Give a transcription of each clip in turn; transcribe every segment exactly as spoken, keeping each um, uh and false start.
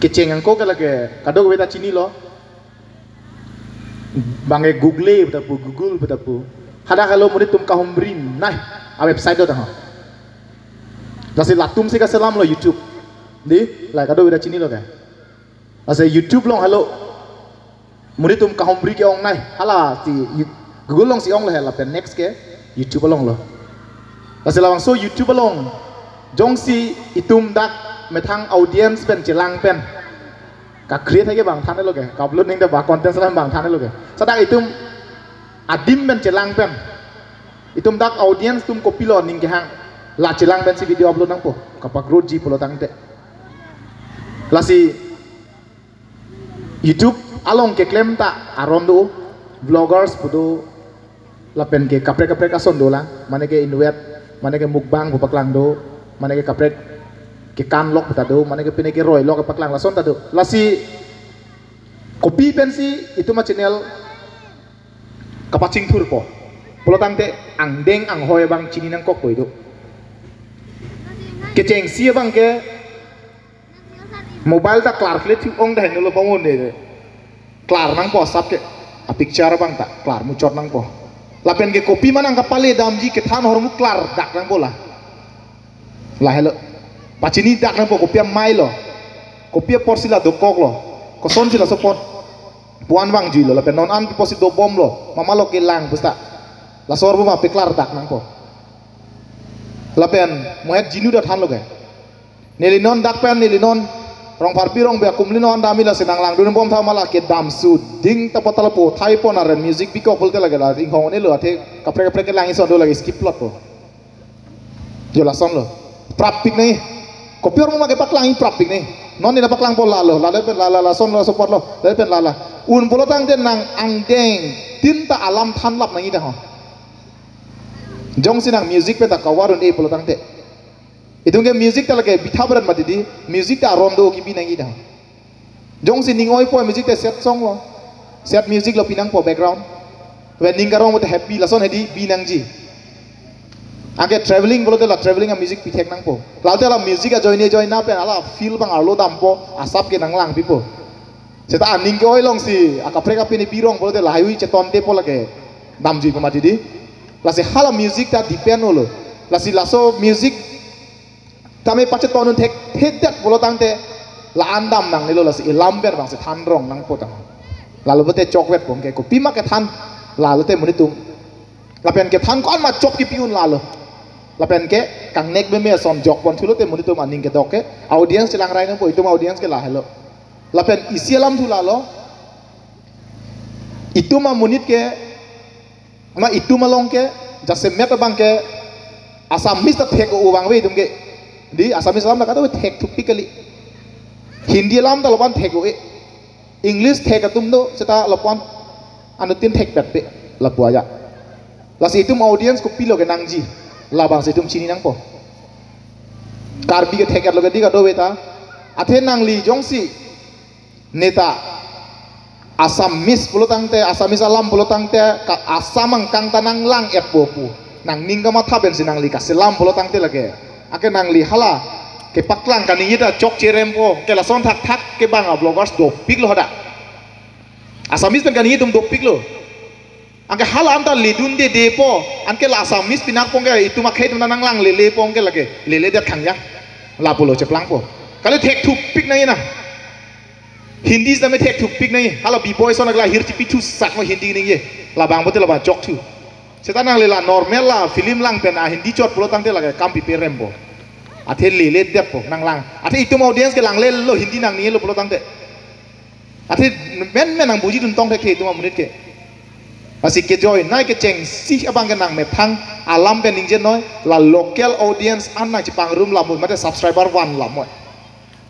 Kecheng angko ke lake kadokave ta chinilo. Bang ke Google pu ta pu, Google pu ta pu. Hadak helo monit atum kahumri nai a-website do ta ho. Lasi latum si kaselamlo YouTube. Dei, la kadokave ta chinilo ke. Lasi YouTube along helo monit atum kahumri ke-ong nai. Hala si Yu-, Google along si onglo he lapen next ke YouTube along lo. Lasi labangso YouTube along jongsi itum dak methang audience pen chelang pen ka-create ke bang thanlo ke, ka-upload ning de ba content selam bang thanlo ke. Seta itum adim pen chelang pen itum dak audience atum kopilo ning kehang, la chelang pensi video upload nangpo, kapa-growthji pulo tangte. Lasi YouTube along keklem ta aron do, vloggers pu do, lapen ke kaprek kaprek ason do la, mane ke inutvet, mane ke mukbang pu paklang do, mane ke kaprek kekan lok pu ta do, mane ke pine keroi lok paklang lason ta do. Lasi kopi pensi itum a-channel kapachingthurpo pulo tangte angdeng anghoi abang chini nangkokpo itum. Kechengsi abang ke mobile ta klarkle thu-ong dahai nolo pamon de. Klar nangpo asap ke, a-picture abang ta klar muchot nangpo. Lapen ke kopi ma nangkapale damji kethan ahormu klardak nangpo la. La helo. Pachinidak nangpo kopi amei lo, kopi aporsi la dokoklo, kosonsi laso apor pu-an vangjuilo, lapen non an pi apotsi dobomlo, mama lo kelang pusta. Laso ahormu ma paklardak nangpo. Lapen mohet jinu ta thanlo ke. Neli non dak pen, neli non Rongpharpi Rongbe akumli non damji, lasi nanglangdunbom tha ma la kedam suding ta potalo pu thai pon aren music bikok pulote lake la inghong nelo, athe kaprek kaprek kelang ison do, lake skip plot po. Jo lason lo. Prap pik nai. Kopi ahormu ma kepaklang, prap pik nai. Non neli paklangpo lalo, lale pen lala, lason lo, laso apor lo, lale pen lala. Un pulo tangte nang angdengtin ta alam thanlap nangji ta ho. Jongsi nang music pen ta cover un-e pulo tangte. Itum ke music ta lake bitha berat mati dei, music ta aron do kebi nangji ta. Jongsi ning oipo music ta sad song lo, sad music lo pi nangpo background. Pen ning karong pulote happy, lason hedi bi nangji. Anke traveling pulote la traveling a-music pithek nangpo. Late la music ajoine ajoine pen hala feel abang arlo dampo, asap ke nanglang pipo. Seta aning ke-oi alongsi akaprek apini birong pulote lahai-hui chetontepo lake damjui pamati dei. Lasi hala music ta depend olo. Lasi laso music tame pacheton un thekthedet pulo tangte la-an dam nangnelo, lasi ilam pen abangsi than rong nangpo tang. Lalo pulote chokvetpo ke kopi ma kethan, lalote monit atum. Lapen kethan ko-an ma chop kepi un lalo. Lapen ke kangnek meme ason jok pon thulote monit atum aning kedok ke. Audience chelang rai nangpo, itum audience ke la helo. Lapen isi alam thu lalo. Itum amonit ke, ma itum along ke, jasemet abang ke Assamese ta thek-o vangve itum ke. Dei, Assamese alam ta kadokave thekthupik kali. Hindi alam ta lapu-an thek-o-e. English thek atum do, seta lapu-an anuttin thekpetpe lapu aja. Lasi itum audience kopilo kenangji, labangsi itum chini nangpo. Karbi kethek-etlo ke dei kadokave ta. Athe nangli jongsi neta Assamese pulo tangte, Assamese alam pulo tangte, ka Assam angkang ta nanglang-etpo pu nangning kamatha pensi nangli kaselam pulo tangte lake, anke nangli hala kepaklang kaningje ta chokcherempo, ke lason thakthak kevang a-vloggers dopiklo hadak. Assamese pen kaningje atum dopiklo. Anke hala anta ledundedepo, anke la Assamese pinak pon ke itum akhei atum ta nanglanglelepo, anke lake leledet khang ya. Lapulo cheplangpo. Kali thekthupik nangji na. Hindi sitame thekthupik nangji. Hala B-boy ason akla hirchipi thusak mo Hindi ningje. Labang pulote labang chokthu. Seta nangli la normal la film lang pen a-Hindi chot pulo tangte lake kam piperempo. Athe leledetpo nanglang. Athe itum audience ke langlelo Hindi nangnelo pulo tangte. Athe menmen nangbuji dun tong thek ke itum amonit ke. Lasi kejoinei kechengsi abang ke nangmethang alam pen ningjenoi, la local audience an nangchepangrum lamoi, mate subscriber van lamoi.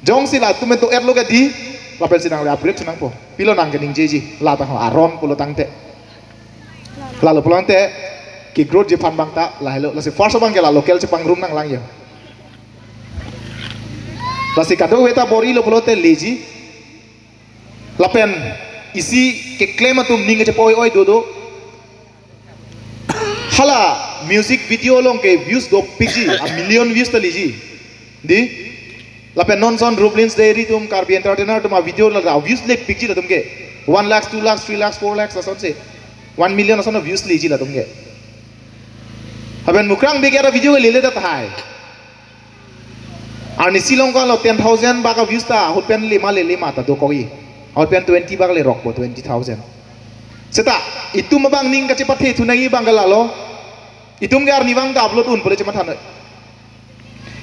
Jongsi latum ento-etlo ke dei, lapensi nangli upgrade nangpo. Pilo nang keningjeji, la tang aron pulo tangte. Lalo pulo tangte, ke-growthji aphan abang ta lahelo, lasi first abang ke la local chepangrum nanglang yo. Lasi kadokave ta bor-ilo pulote leji. Lapen isi keklem atum ning kachepoi-oi dodo. Hala music video along ke views dopikji, a-million views ta leji. Dei? Lapen non son Rublins Diary atum, Karbi Entertainer atum a-video la views lepikji latum ke. One lakhs, two lakhs, three lakhs, four lakhs lasonsi. One million lason views leji latum ke. Lapen Mukrang Bey ke a-video ke lele ta tahai. Arnisi along ko lo ten thousand bak a-views ta ahut pen lema le lema ta dokok-i. Ahut pen twenty bak lerokpo, twenty thousand. Seta itum abang ning kachepathe thu nangji abang ke lalo. Itum ke arnivang ta upload un pule chemathanoi.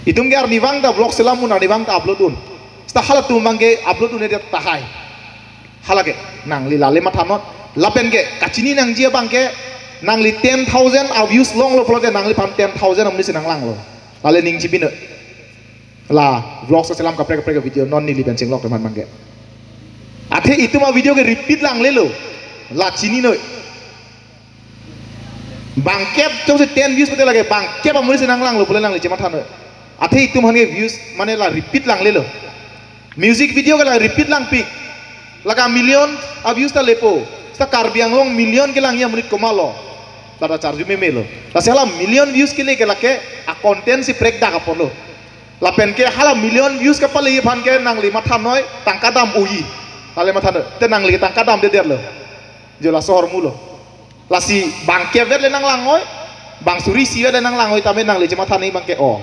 Itum ke arnivang ta vlog selam un, arnivang ta upload un. Seta halatum abang ke upload un-edet tahai. Hala ke nangli lale mathanon. Lapen ke kachini nangji abang ke nangli ten thousand a-views longlo pulote nangliphan ten thousand amonit si nanglanglo. Lale ning chibinoi. La vlog selam kaprek kaprek video non neli pen chinglok teman abang ke. Athe itum a-video ke repeat langlelo. La chininoi. Bangkep chongsi ten views pute lake bangkep amonit si nanglanglo pule nangli chemathanoi. Athe itum aphan ke views mane la repeat langlelo. Music video ke la repeat langpik. Lake million a-views ta lepo. Seta Karbi Anglong million kelangji amonit komatlo. Lata charju memelo. Lasi hala million views kele ke lake a-content si prekdak apotlo. Lapen ke hala million views kapaleji aphan ke nangli mathanoi tangka dam unji. Lale mathanoi. Te nangli ke tangka damdedetlo. Jo laso ahormulo. Lasi bangkep vet le nanglangoi, bang suri isi vet le nanglangoi, tame nangli chemathanoi abang ke o.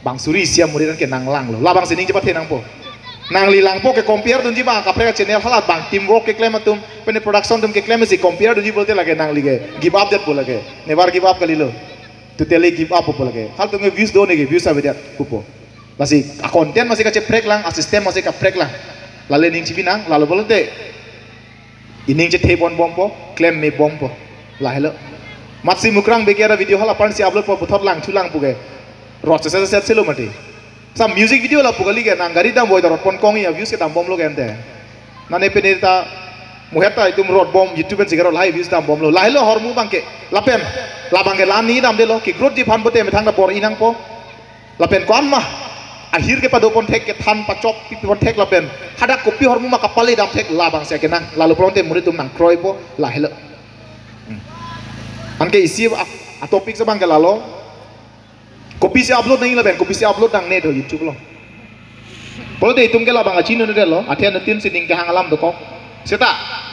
Bang suri isi amonit ke nanglanglo. Labangsi ning chepathe nangpo. Nangli langpo ke compare dunji abang kaprek channel hala bang teamwork keklem atum, pene production atum keklem si compare dunji pulote lake nangli ke give up detpo lake. Never give up kalilo. Totally give up po lake. Halatum ke views do-an ke views avedet pupo. Lasi a-content masi kacheprek lang, a-system masi kaprek lang. Lale ning chibi nang, lalo pulote ining chethe ponbompo, klem mebompo. Lahelo. Matsi Mukrang Bey ke a-video hala aphansi upload po puthot lang thu lang pu ke. Rot se se se selo mati. Sa music video lapu kali ke nang gari damvoi ta rot pon kong-i a-views ke dambomlo ke ante. Nane pene ta muhet ta itum rot bom YouTube pensi ke rot lahai views dambomlo. Lahelo ahormu abang ke. Lapen labang ke la ne damdetlo, ke growth ji aphan pute methang ta bor-i nangpo. Lapen ko-an ma ahir kepado ponthek, kethan pachok pipi ponthek lapen hadak kopi ahormu ma kapale damthek labangsi akenang. Lalo pulote monit atum nangkroipo, lahelo. Hmm. Anke isi a, a-topic si abang ke lalo. Kopisi upload nangji lapen kopisi upload nangne do YouTube along. Pulote itum ke labang kachini-un'edetlo, athe anuttin si ning kehang alam dokok. Seta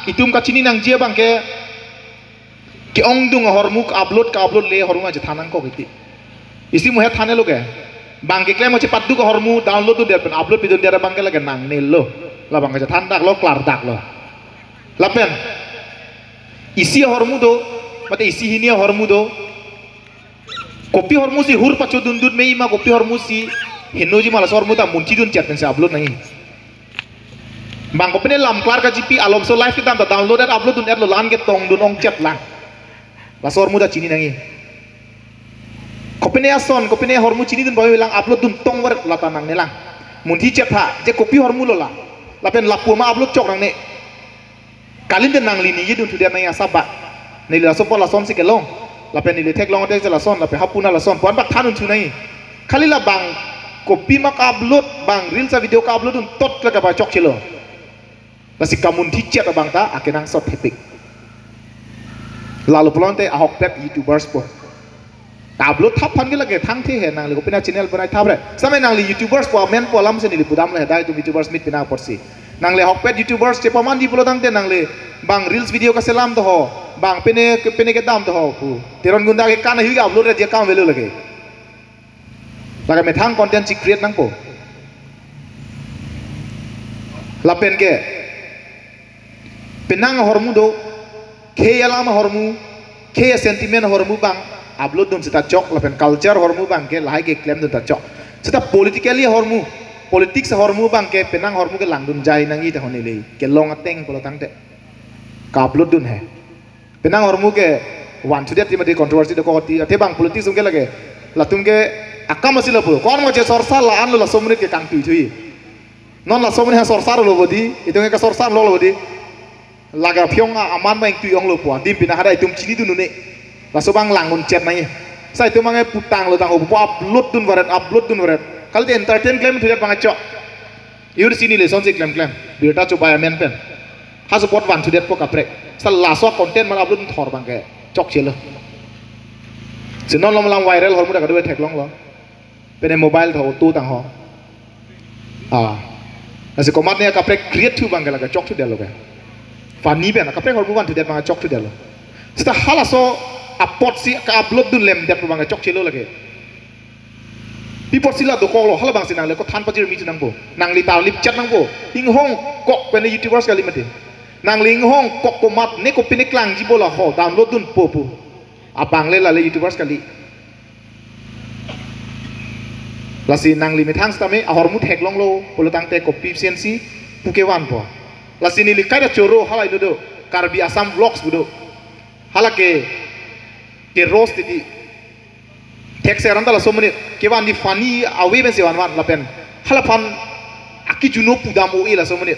itum kachini nangji abang ke ke-ongdung ahormu ka-upload, ka-upload le ahormu chethan nangkok iti. Isi muhet thanlo ke. Bang keklem kachepatduk ahormu download dundet pen upload pidundet abang ke lake nangnelo. Labang kachethandaklo, klardaklo. Lapen isi ahormu do, mate isi hini ahormu do. Kopi ahormu si hur pachodundun me-i ma, kopi ahormu si henoji ma, laso ahormu ta munthi dunchet pensi upload nangji. Bang kopine lam klar kachipi, alomso live kedam ta download et upload dun-etlo, la-an ke tongdun ongchet lang. Laso ahormu ta chini nangji. Kopine ason, kopine ahormu chinidun bang lang upload dun tong varet, lata nangne lang. Munthi chetha, je kopi ahormulo la. Lapen lapu ma upload chok nangne. Kalite nangli ningje dunthudet nangji asap ba. Neli laso apot lasonsi kelong. Lapen neli theklong athesi lason, lapen hapu na lason. Pu-an bak than dunthu nangji. Kali la bang kopi ma ka-upload, bang reels a-video ka-upload dun tot le kapachokchelo. Lasi kamunthi chet abang ta akenangsot thepik. Lalo pulote ahokpet YouTubers po. Upload thap aphan ke lake thangthe he, nangli kopine channel bonai thap re. Same nangli YouTubers po amen po alam si neli pudamlo he, dai itum YouTubers meet pina apotsi. Nangli ahokpet YouTubers chepamanji pulo tangte nangli bang reels video kaselam do ho, bang pine, pine kedam do ho pu. Teron Gunda ke kan ahui ke upload re dia kam avelo lake. Lake methang content si create nangpo. Lapen ke penang ahormu do, khei alam ahormu, khei sentiment ahormu bang upload dun seta chok, lapen culture ahormu bang ke lahai keklem dun ta chok. Seta politically ahormu, politics ahormu bang ke penang ahormu ke langdun jai nangji tahai neli kelong ateng pulo tangte ka-upload dun he. Penang ahormu ke vanthudet ti mati, controversy dokok ti, athe bang politics atum ke lake, latum ke akam asi lapu. Ko-an ma che sorsar la-anlo, laso amonit ke kangtui thui. Non laso amonit ha sorsarlo bodi, itum ke sorsarlo bodi. Lake aphiong a-aman ma ingtui onglo po, adim pina hadak itum chinidun un-e. Laso bang langdun chet nangji. Sa itum bang putanglo tang ho, upload dun varet, upload dun varet. Kalite entertain klem thudet bang chok. Eur si neli lasonsi klemklem. Birta chobai amen pen. Ha support vanthudetpo kaprek. Sa laso content ma upload thor bang ke chokchelo. Si non lom lang viral ahormu ta kadu theklonglo. Pine mobile tho auto tang ho. Ah. Lasi komatne akaprek create thu abang ke lake chokthudetlo ke. Funny pen akaprek ahormu vanthudet abang chokthudetlo. Seta halaso apotsi ka-upload dun lemdet abang chokchelo lake. Pi apotsi la dokoklo, halabangsi nangli kothan pajirmi thu nangpo. Nangli tarlip chat nangpo. Inghong kok pen YouTubers kali mati. Nangli inghong kok komatne kopine klangjipo la ho, download dunpo pu. Abang le lale YouTubers kali. Lasi nangli methang sitame ahormu theklonglo pulotangte kopi sensi pu kevanpo. Lasi neli kaita choro halai do do, Karbi Assam Vlogs pu do. Hala ke, ke roast titi. Thekser anta laso amonit kevan di funny awe pensi vanvan lapen halaphan akijuno pudam o-e laso amonit.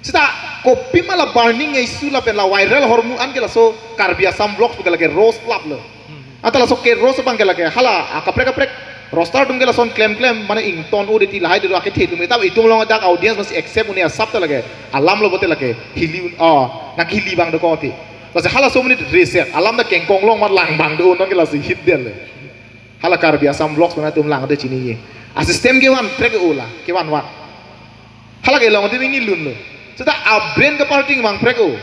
Seta kopima la burning issue lapen la viral ahormu an ke laso Karbi Assam Vlogs pu ke lake roast laplo. Anta laso ke roast abang ke lake hala akaprek kaprek roaster atum ke lason klemklem mane ington o titi, lahai do akethe atum, ta itum along adak audience masi accept un-e asap ta lake alamlo, bote lake hili un, oh, nang hili abang dokok ti. Lasi halaso amonit reset, alam ta kengkong along mat lang abang do, non ke lasi hitdetlo. Hala Karbi Assam Vlogs pu atum lang do chinine. A system kevanprek o la, kevanvan. Hala kelong te mini lunlo. Seta a-brain kaparting abang prek o.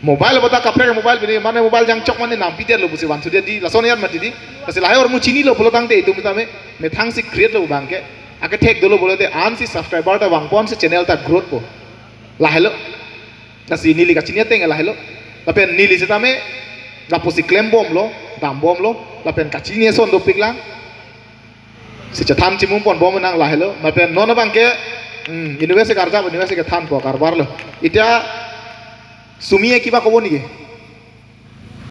Mobile abota kaprek mobile pini, mane mobile jangchok mane nampidetlo pusi vanthudetji, lason yat mati di. Lasi lahai ahormu chinilo pulotangte itum sitame methangsi create lo abang ke. Akethek dolo pulote ansi subscriber ta vangpo, ansi channel ta growth po. Lahailo. Lasi neli kachini ateng lahailo. Lapen neli sitame lapusi klembomlo, dambomlo, lapen kachini ason dopiklang. Si chethan chimum ponbom nang lahailo. Lapen non abang ke, hmm, university karjap, university kethanpo karbarlo. Itya Sumi ke kiba kobo neke?